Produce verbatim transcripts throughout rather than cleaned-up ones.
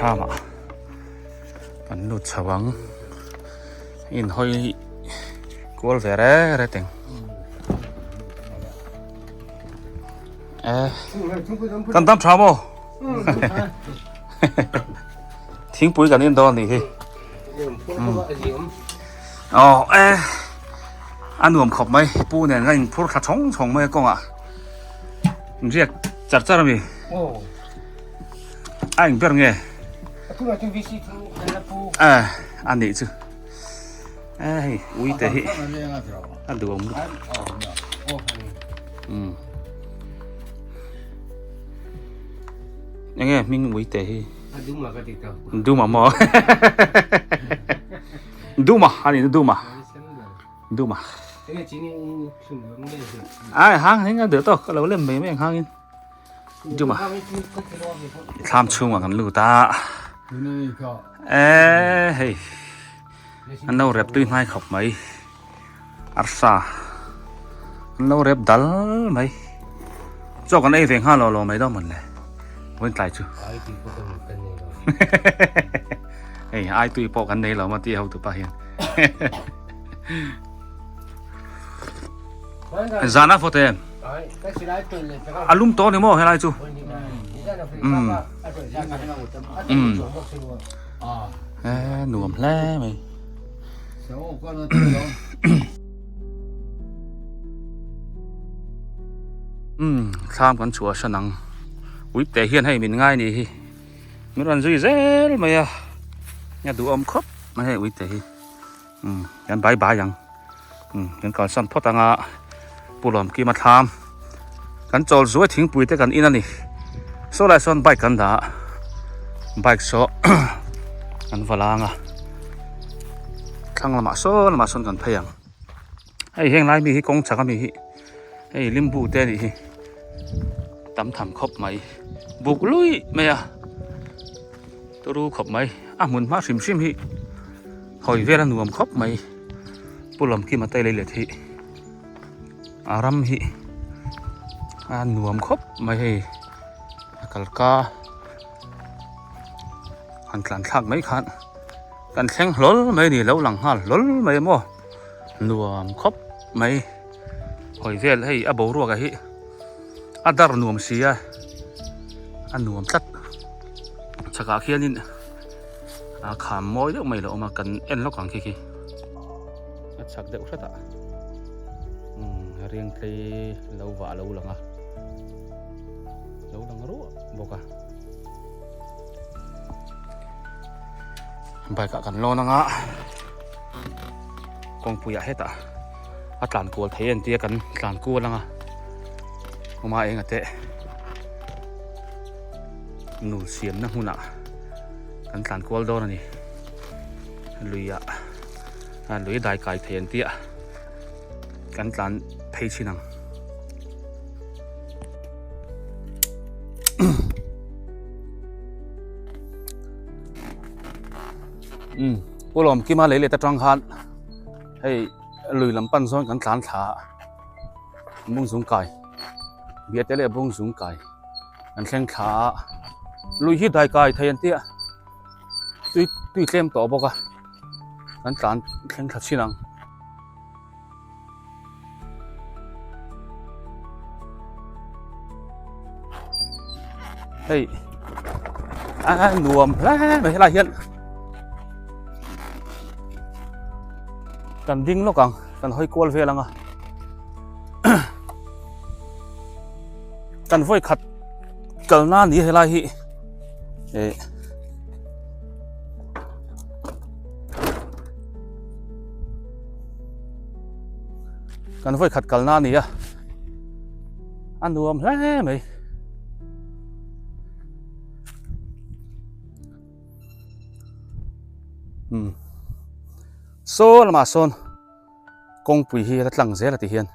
Hama. Kan lut chau ang. In hoi kuol vere re teng. E, kan dam chau mo. Thingpui kan in dao ni hi. Aw, e. A nuam khop mai. Pu Nen ngaiin phur tha chong chong mai kong a. Riak char char mi. A ing ber nge. A, a ni chu. Ai, ui te hi. A duam lu. Enge, hming ui te hi. Duma mo. Duma, a ni Duma. Duma. Ai, hang, hang, a deu to, ka lo lem me, me hang in. Duma. Tham chung a kan lut a. E, hei. An lo rep tui hnai khop mai. Arsa. An lo rep dal mai. Chu kan ei veng ha lo lo mai dao man le. Wen tlai chu. Ei, ai tui po kan nei lo ma ti hau tu pa hian. Zana fote. A lum to ni mo helai chu. E, nuam hle mai. Thlam kan chhuah sa nang. Ui te hian hei min ngai ni hi. Min rawn zui zel mai a. Nia duam khop mai hei ui te hi. Kan bai bai ang. Kan kalsan phawt ang a, Pu Lawmkima thlam. Kan chawl zuai thingpui te kan in a ni. Saw lai sawn bike kan dah a. Bike saw kan va la ang a. Thlang lamah sawn, lamah sawn kan phei ang. Hei, heng lai mi hi kawng chak a mi hi. Hei, limbu te a nih hi. Tam tham khawp mai. Buk lui mai a. Turu khawp mai. A hmun hma hrim hrim hi. Hawi vel a nuam khawp mai. Pu Lawmkima te leilet hi. A ram hi. A nuam khawp mai hei. A kalka. Han tlan thlak mai khan. Kan thleng hlawl mai ni, lo lang nghal hlawl mai maw. Nuam khawp mai. Hawi vel hei, a boruak a hi. A dar nuam si a. A nuam tlat. Chakah khianin a kham mawi deuh mai lo awm a, kan en lawk ang khi khi. A chak deuh hret a. Hmm, a riang thlei lo vah lo lang a. Lo lang ruah bawk a. Bike-ah kan lawn ang a, kawngpuiah hetah a tlan kual thei en tia kan tlan kual ang a, uma eng a teh nul siamna hmunah kan tlan kual dawn a ni. Luiah, a, lui dai kai thei en tia kan tlan phei chin ang. Um, Pu Lawmkima leilet aṭang khan hei lui lam pan zawn kan tlan thla a, bung zung kai, Biate leh bung zung kai kan thleng thla a, lui hi dai kai thei an tia. Tui, tui tlem tawh bawk a. Kan tlan thleng thla chin ang. Hei. A, nuam hle mai helai hian. Kan ding lawk ang, kan hawi kual vel ang a. Kan vawi khat kalna ni helai hi. E. Kan vawi khat kalna ni a. A nuam hle mai. Hmm. Saw lama sawn kawngpui hi a la tlang zel a ti hian.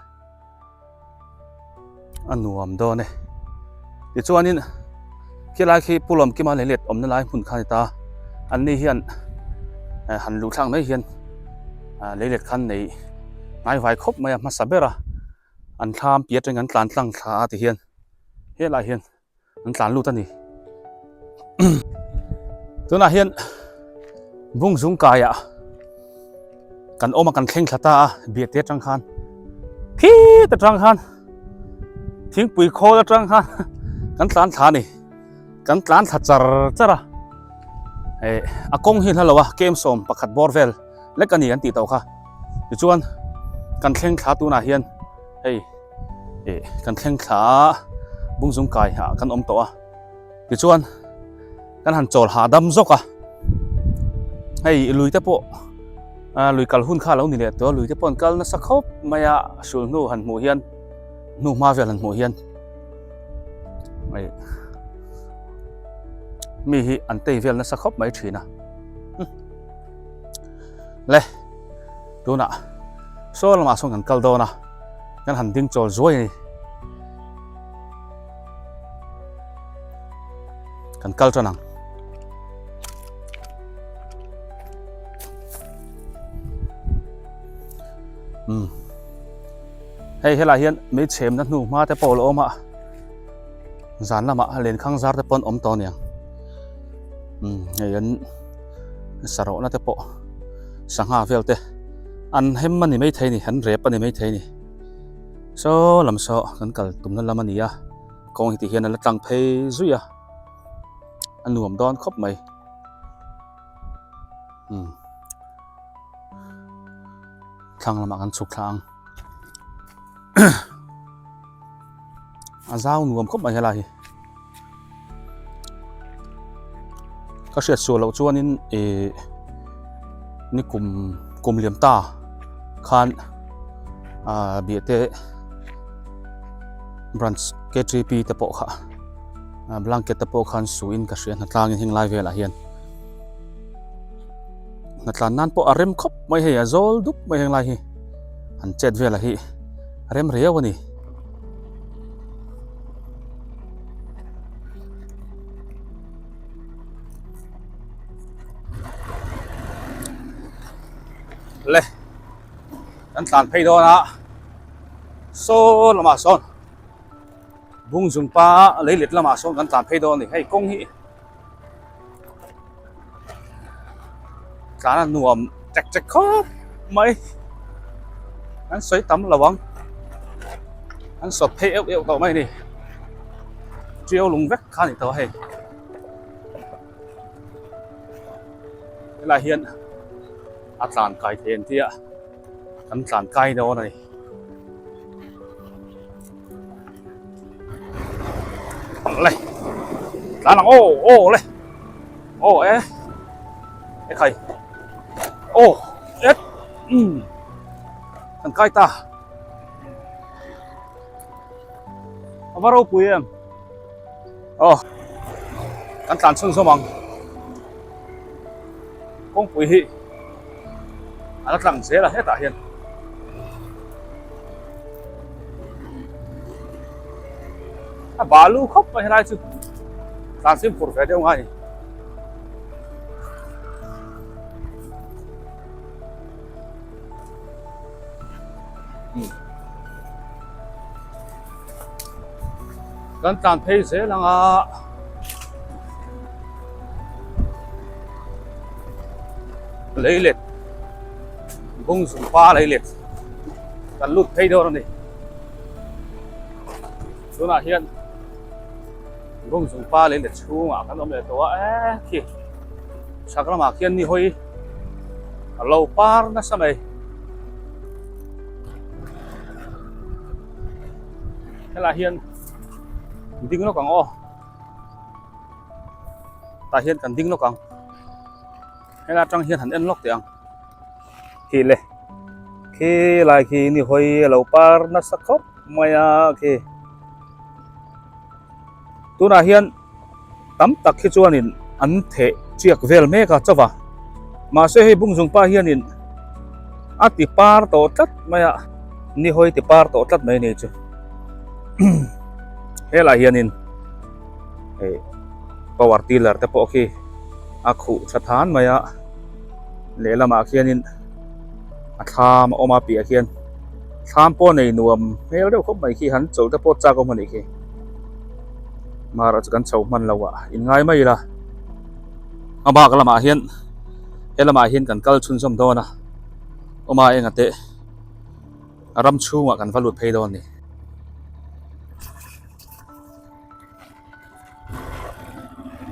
A nuam dawn e. Tichuanin, khilai khi Pu Lawmkima leilet awmna lai hmun kha a ni ta. Anni hian, eh, han luh thlak mai hian, ah, leilet khan nei ngaihvai khawp mai a, hmasa ber a. An thlam piah aṭangin kan tlan tlang thla a ti hian. Helai hian an tlan lut a ni. Tuna hian Bungzung kai ah kan awm a, kan thleng thla ta a, Biate aṭang khan, khi ta aṭang khan, thingpui khawl aṭang khan kan tlan thla a ni. Kan tlan thla char char a. E, a kawng hi hla lo a, kem sawm pakhat bawr vel lek a ni kan tih tawh kha. Tichuan, kan thleng thla tuna hian hei, e, kan thleng thla Bungzung kai ah kan awm tawh a. Tichuan, kan han chawl hahdam zawk a. Hei, lui te pawh, a, lui kal hun kha lo ni leh tawh, lui te pawh an kal nasa khawp mai a, sul hnu han hmuh hian, hnu hma vel han hmuh hian. Hei, mi hi an tei vel nasa khawp mai ṭhin a. Hmm. Le, tuna saw lamah sawn kan kal dawn a, kan han ding chawl zuai a ni. Kan kal ṭan ang. Hmm. Hei, helai hian meichhemna hnu hma te pawh a lo awm a. Zan lamah lenkhang zar te pawh an awm tawh a ni ang. Hmm, hei an sarawhna te pawh, sangha vel te. An hem a ni mai thei ni, an rep a ni mai thei ni. Saw lam saw kan kal tumna lam a ni a. Kawng hi ti hian a la tlang phei zui a. A nuam dawn khawp mai. Hmm. Thlang lamah kan chhuk thla ang. A zau nuam khawp mai helai hi. Ka hriat sual loh chuanin, e, nikum, kum liam ta khan, a, Biate branch K T P te pawh kha, a, blanket te pawh khan suiin ka hria hnatlangin heng lai velah hian. Hnatlan nan pawh a rem khawp mai hei, a zawl dup mai heng lai hi. Han chet vel a hi. A rem riau a ni. Le, kan tlan phei dawn a. Saw lamah sawn. Bungzung pa leilet lamah sawn kan tlan phei dawn a ni. Hei kawng hi. Tlan a nuam chek chek khawp mai. An sawi tam lo ang. An sawt phei euh euh tawh mai ni. Ṭiau lung vek kha ni tawh hei. Helai hian a tlan kai thei an tia. Kan tlan kai dawn a ni. Le. Tlan ang, aw, aw, le. Aw, e. E khai. Aw, e. Um. Kan kai ta. A va ropui em. Aw, kan tlan chhunzawm ang. Kawngpui hi a la tlang zel a hetah hian. A balu khawp mai helai chu. Tlan fimkhur ve deuh ngai. Kan tlan phei zel ang a. Leilet. Bungzung pa leilet. Kan lut phei dawn a ni. Tunah hian Bungzung pa leilet chhungah kan awm leh tawh a, e, khi. Chhak lamah khian ni hawi a lo par nasa mai. Helai hian ding lawk ang aw. Tah hian kan ding lawk ang. Helai aṭang hian han en lawk teh ang. Khi le. Khi lai khi ni hawi a lo par nasa khawp mai a khi. Tunah hian tam tak khi chuanin an theh chiak vel mek a chauh a. Mahse, hei Bungzung pa hianin a ti par tawh tlat mai a, ni hawi ti par tawh tlat mai a ni chu. Helai hianin, hei, power tiller te pawh khi a khuh ṭha than mai a. Lehlamah khianin a thlam a awm a, piahah khian thlam pawh a nei nuam hmel deuh khawp mai khi, han chawl te pawh chak awm a nih khi. Mahse chu kan chho hman lo a, inngai mai ila. A bâk lama hin, he lama hin kan kal chhunzom dawn a. Uma eng a teh, a ram chhunga kan va lut phei dawn a nih.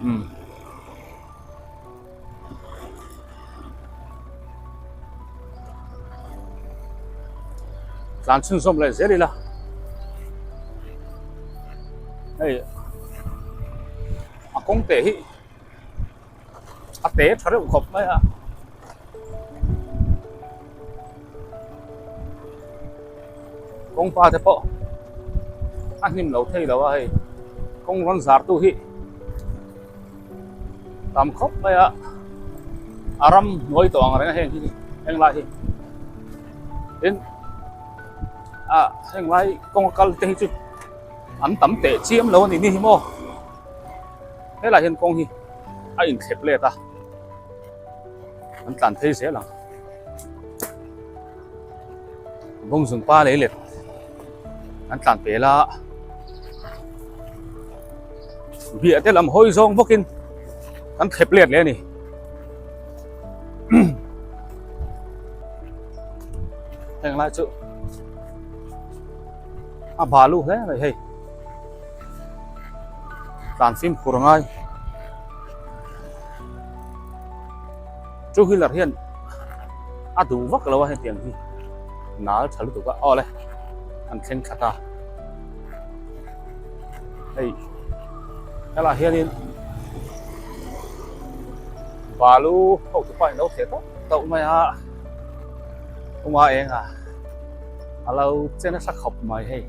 Hmm. Tlan chhunzom leh zel ila. Hei. A kawngte hi a te ṭha reuh khawp mai a. Kawngpate pawh a hnim lo thei lo a hei. Kawng rawn zartu hi tam khawp mai a. A ram nuai tawh ang reng a heng hi, heng lai hi. Tin, a, heng lai kawng a kalte hi chu an tam teh chiam lo a ni, ni hi maw. He lai hian kawng hi a inthlep let a. An tlan phei zel ang. Bawngzung pa lei let an tlan pel a. Biahte lam hawi zawng bawkin kan thlep let leh a ni. Heng lai chu a balu hle mai hei. Tlan fimkhur ngai. Two wheeler hian a duh vak lo a, hetiang hi nal ṭha lutuk a, aw le, an thleng ṭha ta. Hei, helai hianin balu hotupa in lo theh tawp tawp mai a, Uma eng a a lo che nasa khawp mai hei.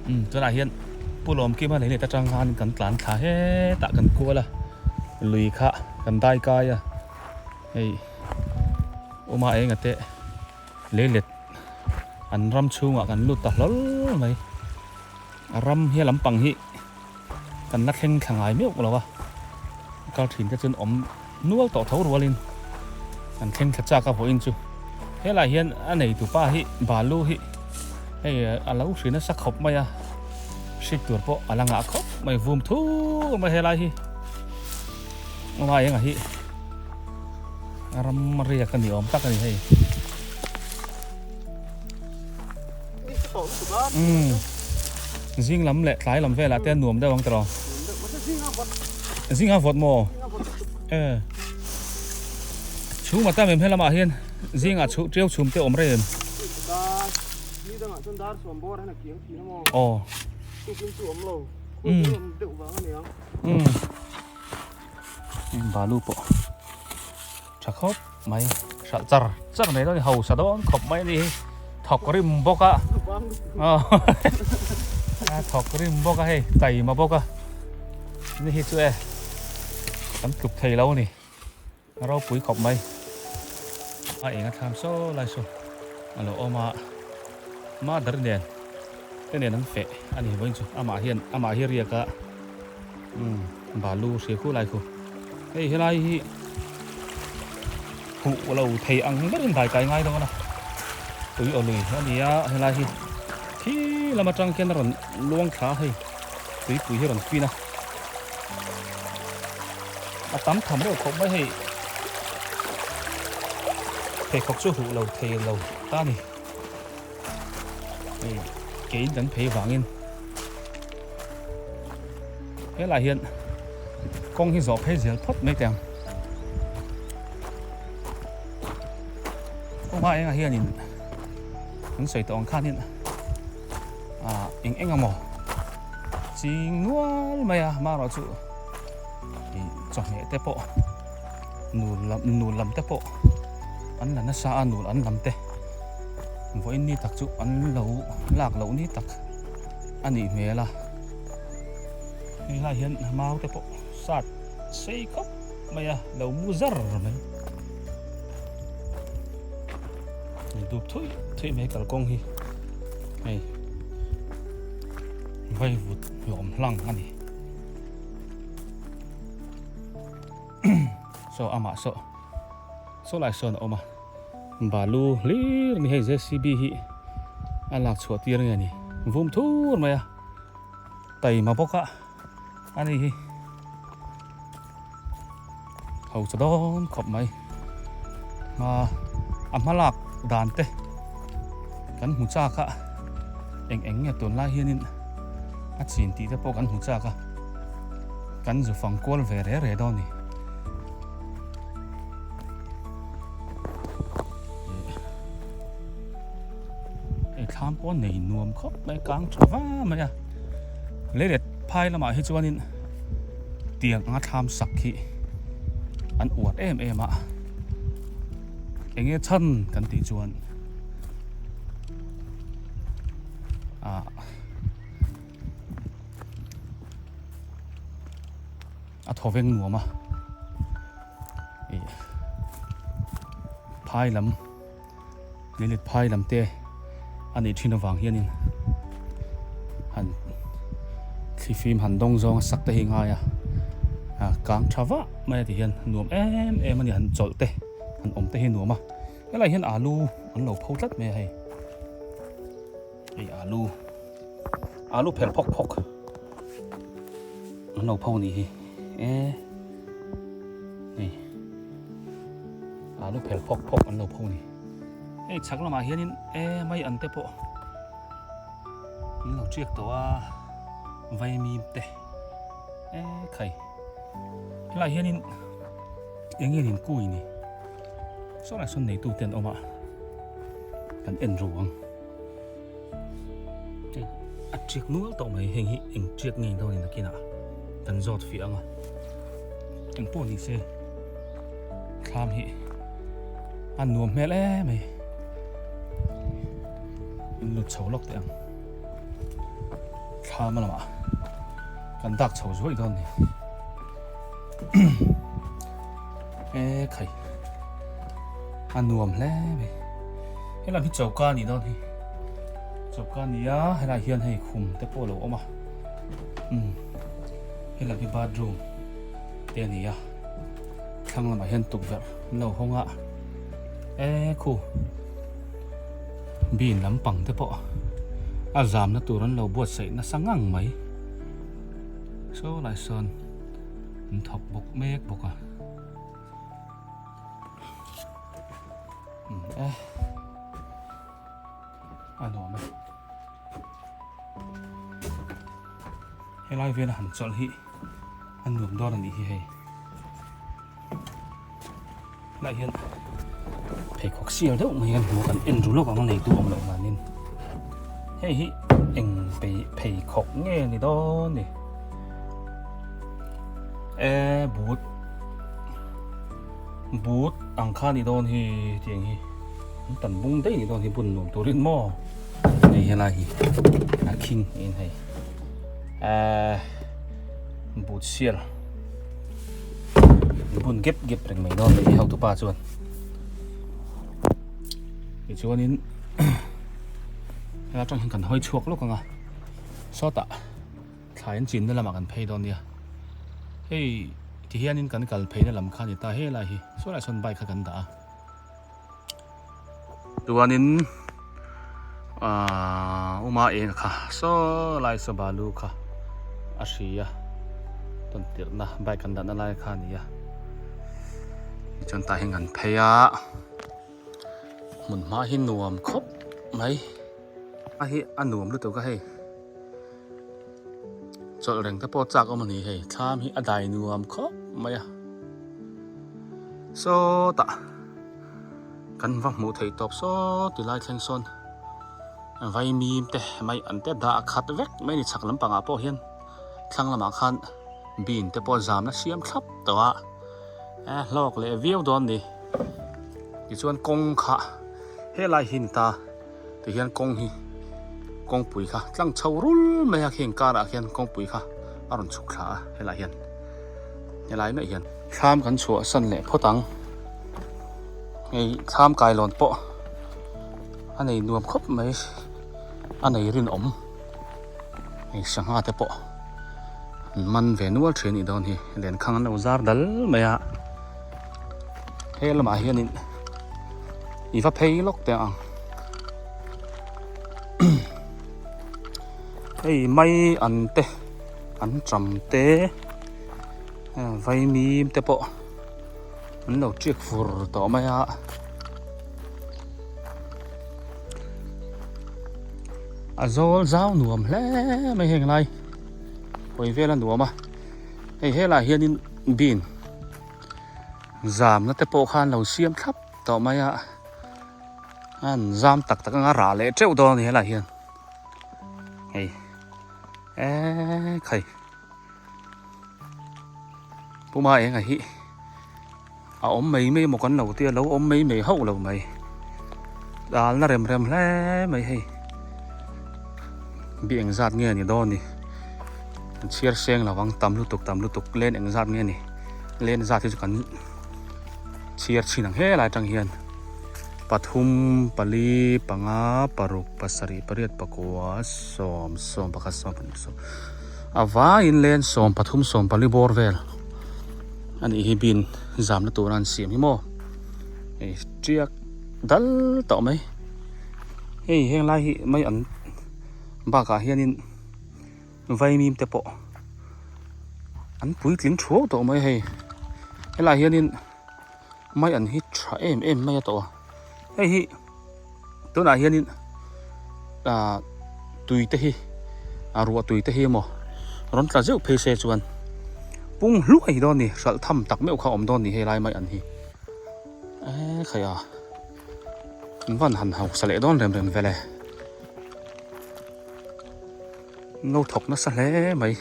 Um, tunah hian Pu Lawmkima leilet aṭang khan kan tlan thla hetah kan kual a, lui kha kan dai kai a. Hei, Uma eng a teh leilet an ram chhungah kan lut ta hlawl mai. A ram hi a lampang hi kan la thleng thla ngai meuh lo a, kal ṭhin te chuan awm nual tawh tho rualin kan thleng thla chak a vawiin chu. Helai hian a neitu pa hi, balu hi, hei, a lo hri nasa khawp mai a, hrik tur pawh a la ngah khawp mai, vum thur mai helai hi. Uma eng a hi a ram riak a ni awm tak a ni hei. Um. Zing lam leh tlai lam velah te a nuam deuh ang tiraw. Zinga vawt maw? Eh. Chhum a tam em he lamah hian zinga chu, ṭiau chhum te awm rei em? Aw. Um. Um. Balu pawh ṭha khawp mai, hralh char char mai dawn a ni, hausa dawn khawp mai a ni hi. Thawk rim bawk a. Aw. A thawk rim bawk a hei, taima bawk a. Ni hi chu e, kan tlup thei lo a ni. A ropui khawp mai. A eng a tham saw lai saw a lo awm a. Mother nen te nen an feh a ni vawiin chu. Amah hian, amah hi a riak a. Um, balu hria khu lai khu. Hei, helai hi huh lo thei ang berin dai kai ngai dawn a. Tui aw lui a ni a, helai hi khi lam aṭang khian a rawn luang thla hei. Tuipui hi rawn pin a. A tam tham reuh khawp mai hei. Pheikhawk chu huh lo thei lo ta a ni. Hei, kein kan phei vangin. Helai hian kawng hi zawh phei zel phawt mai teh ang. Kawng hma eng a hianin, kan sawi tawh ang khan hian, a, eng eng a maw, ching nual mai a, mahse chu, i, chawhmeh te pawh, nul lam, nul lam te pawh an la nasa a, nul an lam te. Vawiin ni tak chu an lo lak loh ni tak a nih hmel a. Helai hian mau te pawh sat sei khawp mai a, lo mu zar mai. Dup thuih thuih mai kalkawng hi. Hei. Vaivut lawm hlang a ni. Saw amah saw. Saw lai sawn a awm a. Balu hlir ni hei, J C B hi a lak chhuah tir nge ni. Vum thur mai a. Taima bawk a. A ni hi. Lo cha dawn khop mai. Ma, a hmalak dan te. Kan hmu chak a. Eng eng nge tun lai hianin. A chin ti te pawh kan hmu chak a. Kan zu fang kual ve re re dawn ni. Ei, thlam pawh nei nuam khawp mai, kang ṭha va mai a. Leilet phai lamah hi chuanin tiang anga thlam sak hi an uat em em a. Eng nge chhan kan tih chuan, a, a thaw veng nuam a. Ei, phai lam, leilet phai lam te a nih ṭhin avang hianin han thli fim han dawng zawng a sak te hi ngai a. A, kang ṭha vah mai a ti hian nuam em em a ni, han chawlh te, han awm te hi nuam a. Helai hian alu an lo pho tlat mai a hei. Ei, alu. Alu phel phawk phawk. An lo pho ni hi. E. Ni. Alu phel phawk phawk an lo pho ni. Ei, chhak lamah hianin, e, mai an te pawh an lo ṭiak tawh a. Vaimim te. E, khai. Helai hianin eng nge in kui ni. Saw lai sawn neitu ten awm a, kan en ru ang. Hei, a ṭiak nual tawh mai, heng hi eng ṭiak ngei dawn ni nakinah kan zawt fiah ang a. Engpawh ni se, thlam hi a nuam hmel em mai. In lut chho lawk teh ang. Thlam lamah kan dak chho zuai dawn ni. E khai. A nuam hle mai. Helai hi choka ni dawn hi. Choka ni a, helai hian hei khum te pawh lo awm a. Um. Helai hi bathroom te a ni a. Thlang lamah hian tukverh an lo hawng a. E khu. Bin lampang te pawh a zamna tur an lo buatsaih nasa ngang mai. Saw lai sawn an thawk bawk mek bawk a. Um, e. A nuam e. Helai vela han chawlh hi a nuam dawn a nih hi hei. Lai hian pheikhawk sial deuh mai kan hmu a, kan en ru lawk ang a, neitu awm loh manin. Hei hi eng phei, pheikhawk nge ni dawn ni. E, but. But ang kha ni dawn hi, tiang hi. An tan bung daih ni dawn hi, bun nuam turin maw. Hei, helai hi. A khing in hei. A, but sial. Bun gep gep reng mai dawn hi, hotupa chuan. Tichuanin, hei, aṭang hian kan hawi chhuak lawk ang a. Sawtah. Thlai an chinna lamah kan phei dawn nia. Hei, ti hianin kan kal pheina lam kha ni ta, helai hi. Saw lai sawn bike kha kan dah a. Chuanin, a, uma eng kha, saw lai saw balu kha a hri a. Tawntirna, bike kan dahna lai kha a ni a. Tichuan tah hian kan phei a. Hmun hma hi nuam khawp mai. A hi a nuam lutuk a hei. Chawlh reng te pawh chak awm a ni hei. Thlam hi a dai nuam khawp mai a. Sawtah kan va hmuh theih tawp saw ti lai thleng sawn. Vaimim te, mai an te dah khat vek mai ni, chhak lampangah pawh hian. Thlang lamah khan bin te pawh zamna siam thlap tawh a. A, hlawk leh viau dawn ni. Tichuan kawng kha, helai hi ni ta, ti hian kawng hi, kawngpui kha tlang chho rul mai a, kheng karah khian kawngpui kha a rawn chhuk thla a, helai hian. Helai mai hian. Thlam kan chhuahsan leh phawt ang. Hei, thlam kai lawn pawh a nei nuam khawp mai, a nei rinawm. Hei, sangha te pawh an man ve nual ṭhin a ni dawn hi, lenkhang an lo zar dal mai a. He lamah hianin i va phei lawk teh ang. Hei, mai an te, an ṭam te, vaimim te pawh An lo tiak fur tawh mai a. A zawl zau nuam hle mai heng lai. Koi vel a nuam a. Hei, he lai hian in bin zamna te pawh khan lo siam thlap tawh mai a. An zam tak tak anga rah leh teuh dawn a ni he lai hian. Hei. E khai. Puma eng a hi. A awm mai mai maw kan lo tia, lo awm mai mai hauh lo mai. Dalna rem rem hle mai hei. Bi eng zat nge ni dawn ni. Chhiar seng lo vang tam lutuk, tam lutuk, len eng zat nge ni. Len zat hi chu kan chhiar chin ang he lai aṭang hian. Pathum, pali, panga, paruk, pasarih, pariat, pakua, sawm, sawm pakhat, sawm pahnih, sawm. A vaiin len sawm pathum, sawm pali bawr vel a nih hi, bin zamna tura an siam hi maw. Hei, tiak dal tawh mai. Hei, heng lai hi mai an bakah hianin vaimim te pawh an puitling thuau tawh mai hei. Helai hianin mai an hi ṭha em em mai a tawh a. Hei hi, tunah hianin, a, tui te hi, a, ruah tui te hi emaw, rawn tla zeuh phei se chuan pung hluai dawn ni, hralh tham tak meuh kha awm dawn ni helai mai an hi. E, khai a, van han hausa leh dawn rem rem vele. Lo thawk nasa hle mai.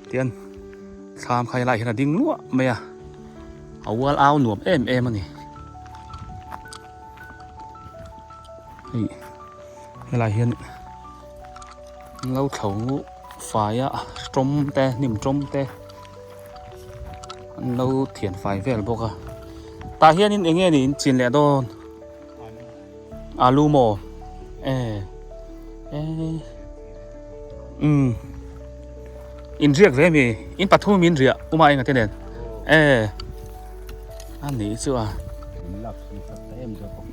Tian, thlam khai lai hian a ding luah mai a. A ual au nuam em em a ni. Hei, helai hian lo thlo fai a, ṭawm te, hnim ṭawm te an lo thian fai vel bawk a. Tah hianin eng nge ni in chin leh dawn? Alu maw? E. E. Um. In riak ve mi, in pathum in riah, uma enga te nen. E. A ni chu a.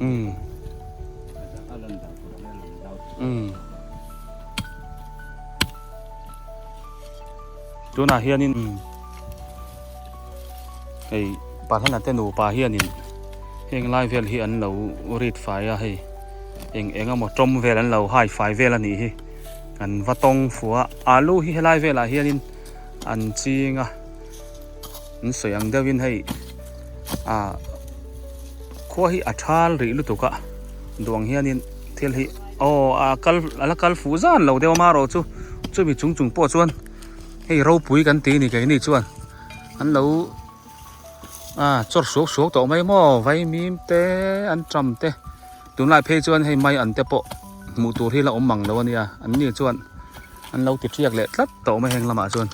Um. Um. Tunah hianin, hei, Pahlana te nupa hianin, heng lai vel hi an lo rit fai a hei, eng, eng emaw ṭawm vel an lo hai fai vel a nih hi. An va tawng fua, alu hi helai velah hianin an ching a, an sawi ang deuhin hei, a, khua hi a ṭhal rih lutuk a, duang hianin thil hi, aw, a kal, a la kal fuh zan lo deuh a, amaherawhchu chumi chung chung pawh chuan, hei, ropui kan ti ni keini chuan an lo, a, chawr suak suak tawh mai maw, vaimim te, an ṭam te. Tunlai phei chuan hei mai an te pawh hmuh tur hi la awm mang lo a nia. An ni chuan an lo ti ṭhiak leh tlat tawh mai heng lamah chuan.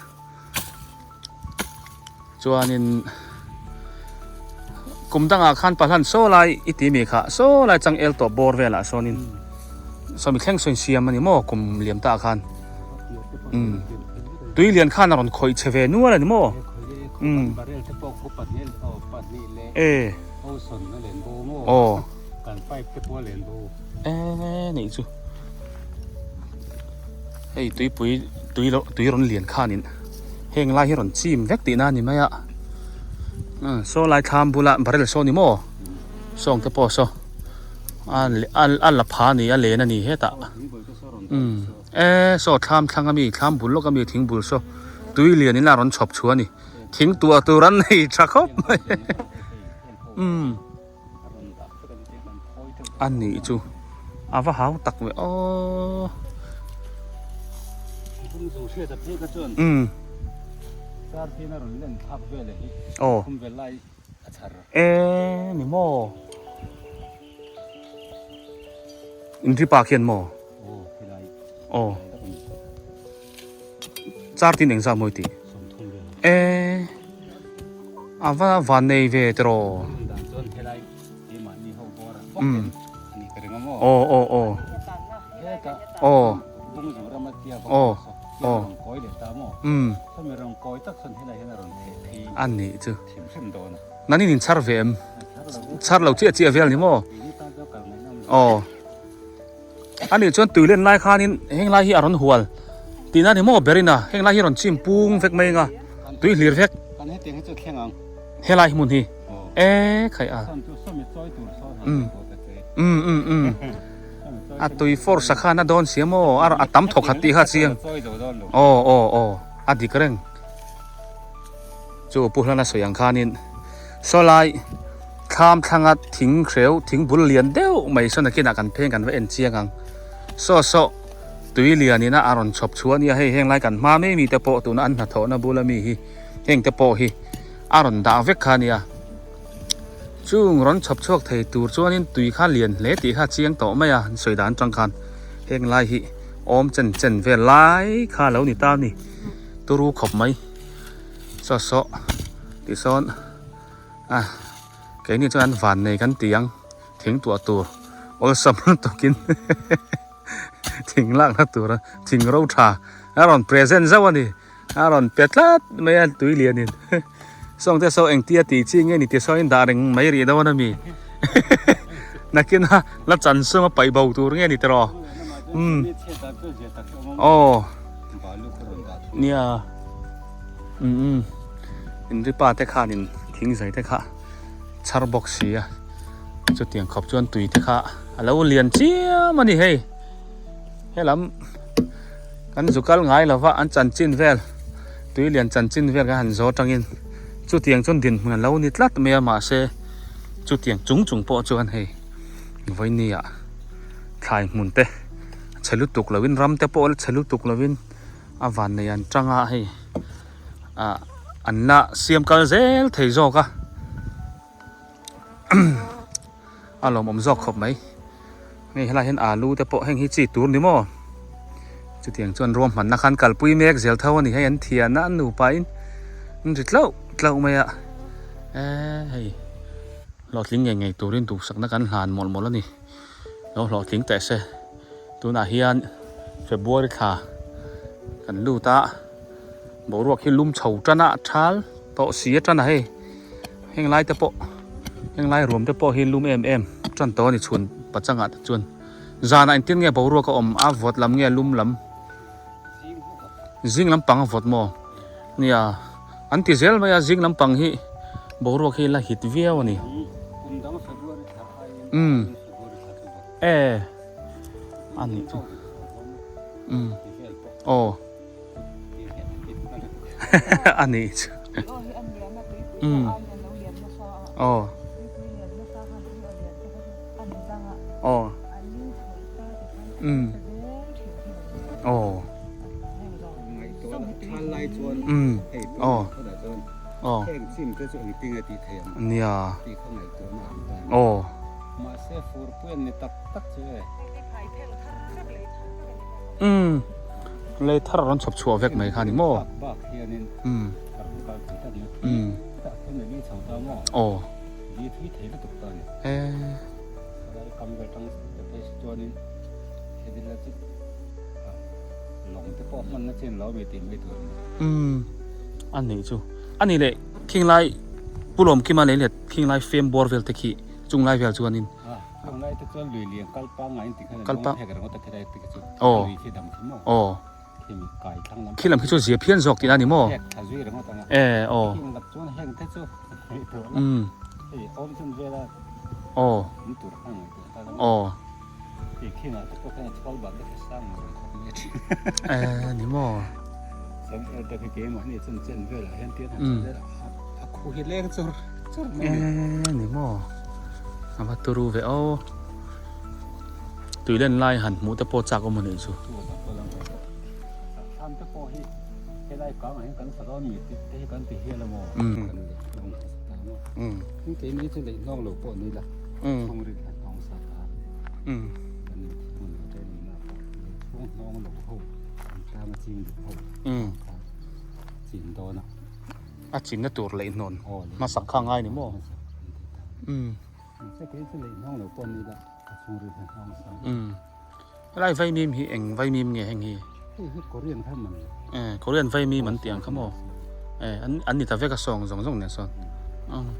Chuanin, kum dangah khan Pahlan saw lai i ti mi kha, saw lai chang el tawp bawr velah sawnin. Sawmi thleng saw insiam a ni maw, kum liam ta khan. Um. Tui lian khan a rawn khawih chhe ve nual a ni maw? Um. E. Aw. E, nih chu. Hei, tuipui, tui lo, tui rawn lian khanin. Heng lai hi rawn chim vek tihna a ni mai a. A, saw lai thlam bula barrel saw ni maw? Saw ang te pawh saw. A, a, a la pha a ni, a len a ni hetah. Um. E, saw thlam thlang a mi, thlam bul lawk a mi, thing bul saw. Tui lianin a rawn chhawp chhuah a ni. Thing tuah tur an nei ṭha khawp mai. Um. A nih chu. A va hau tak ve aw. Um. Aw. E, ni maw. Inri pak hian maw? Aw. Char tin engzat maw i tih? E, a va, vannei ve tiraw. Um. Aw, aw, aw. Aw. Aw. Aw. Um. A nih chu. Nangin in char ve em? Char lo chiah chiah vel ni maw? Aw. A nih chuan tui len lai khanin heng lai hi a rawn hual tihna ni maw, ber ina heng lai hi rawn chim pung vek mai anga, tui hlir vek. He tieng hi chu thleng ang. He lai hmun hi. Aw. E, khai a. San chu sawmi chawi tur saw han. Mm. Ko ta che. Mm, mm, mm. Sawmi chawi a tui force a khan a dawn sia maw, a, a tam thawk khat tih kha chieng. Chawi dawn dawn lo. Aw, aw, aw. A dik reng. Chu Pu Hlana sawi ang khanin. Saw lai. Thlam thlanga thing hreu, thing bul lian deuh mai saw nakina kan pheng kan va en chieng ang. Saw saw. Tui lianin a rawn chhawp chhuah a nia hei, heng lai kan hma mai mi te pawh tuna an hnathawhna bula mi hi. Heng te pawh hi a rawn dah vek kha a nia. Chung rawn chhawp chhuak thei tur chuanin tui kha lian hle tih kha chiang tawh mai a, an sawi dan aṭang khan. Heng lai hi awm chen chen vel lai kha lo ni ta a ni. Turu khawp mai. Saw saw. Tisawn. A, keini chuan vannei kan ti ang. Thing tuah tur. Awlsam lutukin. Thing lakna tur a. Thing ro ṭha. A rawn present zauh a ni. A rawn pe tlat mai a tui lianin. Sawngte saw engtia ti chi nge ni ti saw in dah reng mai rih dawn a mi. Nakina la chan sunga paih bo tur nge ni tiraw. Um. Aw. Nia. Um, um. Inripa te khan in thing zai te kha. Chhar bawk si a. Chutiang khawp chuan tui te kha a lo lian chiam a ni hei. He lam kan zu kal ngai lo va, an chanchin vel, tui lian chanchin vel kan han zo aṭangin, chutiang chuan dinhmun a lo ni tlat mai a, mahse, chutiang chung chung pawh chuan hei, vawinia thlai hmun te, chhe lutuk lovin, ram te pawh la chhe lutuk lovin, a vannei an aṭanga hei, a, an la siam kal zel thei zawk a. A lawmawm zawk khawp mai. Hei, helai hian alu te pawh heng hi chi tur ni maw? Chutiang chuan ruahmanna khan kalpui mek zel tho a ni hei, an thianna an nupa in, an ri tlauh tlauh mai a. E, hei. Hlawhtling ngei ngei turin duhsakna kan hlan mawlh mawlh a ni. Lo hlawhtling teh se. Tunah hian February thla kan lut a, boruak hi lum chho ṭan a, ṭhal tawh si a ṭan a hei. Heng lai te pawh, heng lai ruam te pawh hi lum em em ṭan tawh a ni chhun pachangah te chuan. Zanah engtin nge boruak a awm a, vawt lam nge lum lam? Zing lampang a vawt maw? Nia, an ti zel mai a, zing lampang hi boruak hi la hit viau a ni. Kum dang February thla aiin, mm, February thla chu vawt. E. A ni chu. Mm. Aw. A ni chu. Mm. Aw. Aw. Mm. Aw. Mm. Aw. Aw. Nia. Aw. Mahse, fur pui an ni tak tak chu e. Mm. Lei thar a rawn chhawp chhuah vek mai kha ni maw? Bak, bak hianin. Mm. Thar kal chi tak ni. Mm. Tak khan ni chho ta maw? Aw. Li thui thei lutuk ta ni. E. Lai kam vel tang te phei si chuanin. He dil la chi. A, lawng te pawh hmanna chin lo mi tih mai tur. Mm. A ni chu. A ni leh, khinglai, Pu Lawmkima lei leh, khinglai fem bawr vel te khi, chung lai vel chuanin. A, chung lai te chuan lui lian kal pangngai in ti khan, kal pang, hek reng ta khi lai te khi chu. Aw. Lui khi dam khi maw. Aw. Khi mi kai thlang lam. Khi lam khi chu zia phian zawk tihna ni maw? Hek tha zui reng ta nga. E, aw. Khi lam chuan heng te chu. Mm. E, awm chun vela. Aw. Ni tur khan ngai tur ta la. Aw. Khi khi na te ko khan chhal ban te sang ma khop ni. E, ni maw. Sam e ta khi ke ma ni chun chen vela hian tian han, mm, chen vela. A, a khu hi leng chur, chur mai. E, ni maw. A va turu ve aw. Tui len lai han hmuh te pawh chak awm a nih chu. Thlan te pawh hi, helai kang ah hian kan sak a ni tih te hi kan ti hial a maw? Mm. Kan leh hnawng sa ta maw? Mm. Heng keini chu leh hnawng lo pawh ni la. Mm. Chhung ri kan hnawng sa ta. Mm. Kan leh hmun lo te ni na pawh. Leh chhung hnawng lo ho. Kan tang a ching lo ho. Mm. Chin dawn a. A chinna tur leh hnawn. Aw, leh hmasak kha ngai ni maw? Hmasak. Mm. Che kei chu leh hnawng lo pawh ni la. A chhung ri kan hnawng sa. Mm. Helai vaimim hi eng vaimim nge heng hi? Hei hi Korean kha man. E, Korean vaimim an ti ang kha maw? E, an, an ni ta vek a sawng zawng zawng nen sawn. Mm.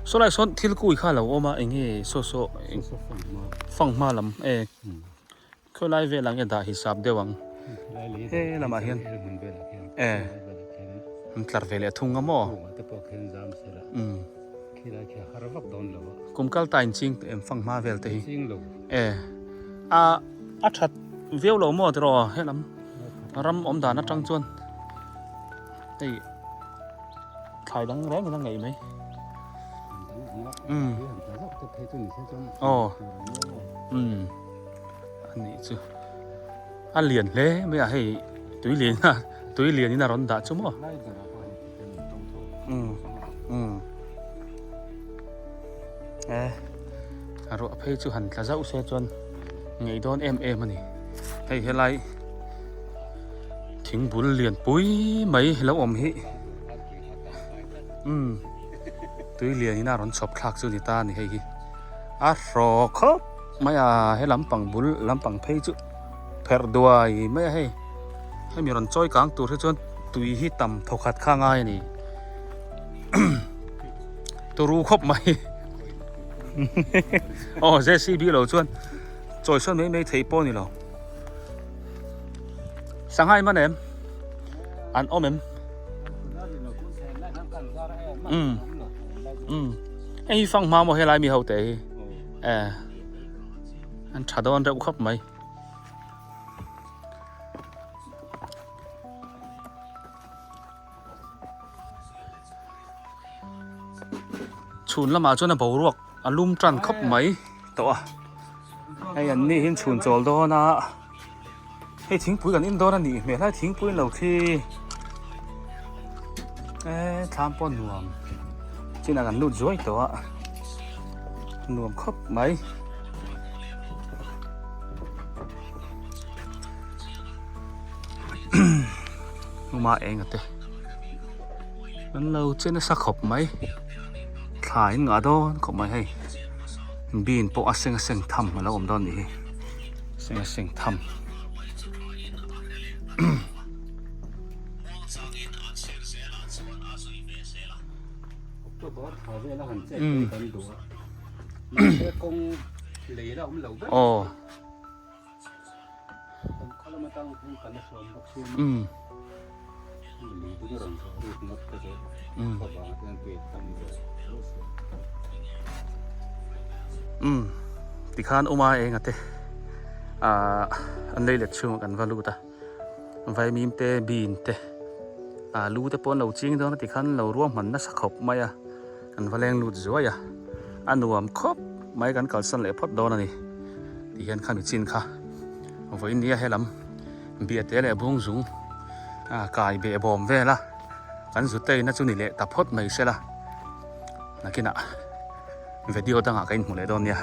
Saw lai sawn thil kui kha lo awm a, eng hi saw saw, eng, saw saw fanghma. Fanghma lam, e. Mm. Khaw lai vel ang e dah hisap deuh ang. Mm, lai lai he lamah hian. He hmun vel ah hian. E. Lai vel ah hian. Tlar vei leh thung a maw. Thung a te pawh khen zam sela. Mm. Khi lai khi har vak dawn lo a. Kum kal ta in ching em fang hma vel te hi. Ching lo. E. A, a ṭhat viau lo maw tiraw he lam. Ram awm dan aṭang chuan. Hei. Thlai dang reng in a ngai mai. Mm. Aw. Mm. A nih chu. A lian hle mai a hei. Tui lian a, tui lian in a rawn dah chu maw. Mm. Mm. E. A ruah phei chu han tla zauh se chuan ngei dawn em em a ni. Hei, helai thingbul lian pui mai lo awm hi. Um, tui lian ina rawn chhawp thlak chu ni ta ni hei hi. A hraw khawp mai a, he lampang bul, lampang phei chu pherh duai mai a hei. Hemi rawn chawi kang tur hi chuan tui hi tam thawkhat kha ngai a ni. Turu khawp mai. Aw, J C B lo chuan chawisawn mai mai thei pawh ni lo. Sanghai man em? An awm em? Um. Um. Hei fang hma maw helai mi ho te hi? Eh. An ṭha dawn reuh khawp mai. Chhun lamah chuan a boruak a lum ṭan khawp mai tawh a. Hei an ni hi an chhun chawl dawn a. Hei thingpui kan in dawn a nih hmel a, thingpui in lo khi. E, thlam pawh nuam. Chin a kan lut zuai tawh a. Nuam khawp mai. Uma eng a te. An lo che nasa khawp mai. Thla in ngah dawn khawp mai hei. Bean pawh a seng a seng tham a lo awm dawn nih hi. Seng a seng tham. October thla vel a han che kan duh a. Mahse kawng lei la awm lo ber. Aw. Um. Um. Um. Tikhan Uma eng a te. Ah, an leilet chhungah kan va lut a. Vaimim te, bean te. Ah, lu te pawh an lo ching dawn a, tikhan lo ruahman nasa khawp mai a. Kan va leng lut zuai a. A nuam khawp mai, kan kalsan leh phawt dawn a ni. Ti hian khami chin kha. Vawiin nia he lam. Biate leh bung zung. A, kai beh bawm vel a. Kan zuteina chu ni leh ta phawt mai sela. Nakinah. Video dangah ka inhmu leh dawn nia.